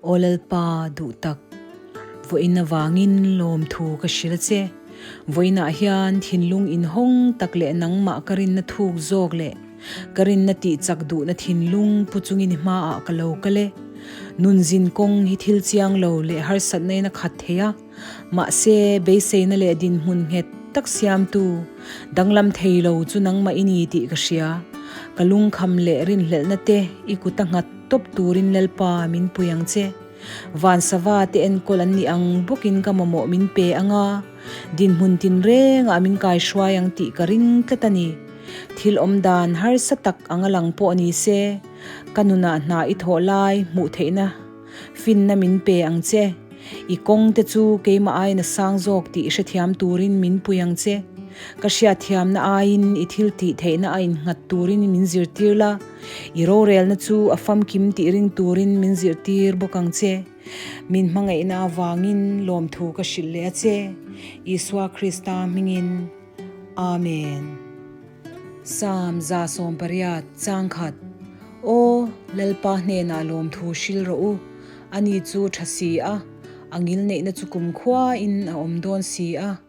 Aw Lalpa duh tak, vawiin avangin lawmthu ka hrilh a che. Vawiinah hian thinlung inhawng tak leh nangmah ka rinna thuk zawk leh ka rinna tih chak duhna thinlung pu chungin i hmaah ka lo kal e. Nun zin kawng hi thil chiang lo leh harsatna in a khat thei a, mahse beiseina leh dinhmun nghet tak siamtu danglam thei lo chu nangmah i ni tih ka hria. Ka lungkham leh rinhlelhna te i kut a nghat tawp turin Lalpa min pui ang che. Van sava te enkawl an nih ang bawkin ka mamawh min pe ang a, dinhmun tinrengah min kaihruai ang tih ka ring tlat a ni. Thil awm dan harsa tak anga lang pawh ni se, ka nunah hna i thawh lai hmuh theihna finna min pe ang che. I kawng te chu keimah aiin a sang zawk tih hrethiam turin min pui ang che. Ka hriatthiamna aiin i thil tih theihna a innghat turin min zirtir la. I rorelna chu a famkim tih ring turin min zirtir bawk ang che. Min hmangaihna avangin lawmthu ka hrilh leh a che. Isua Krista hmingin. Amen. Psalm 108 Changkhat Aw, Lalpa hnenah lawmthu hrilh rawh u, ani chu tha si a, a ngilneihna chu kumkhua in a awm dawn si a.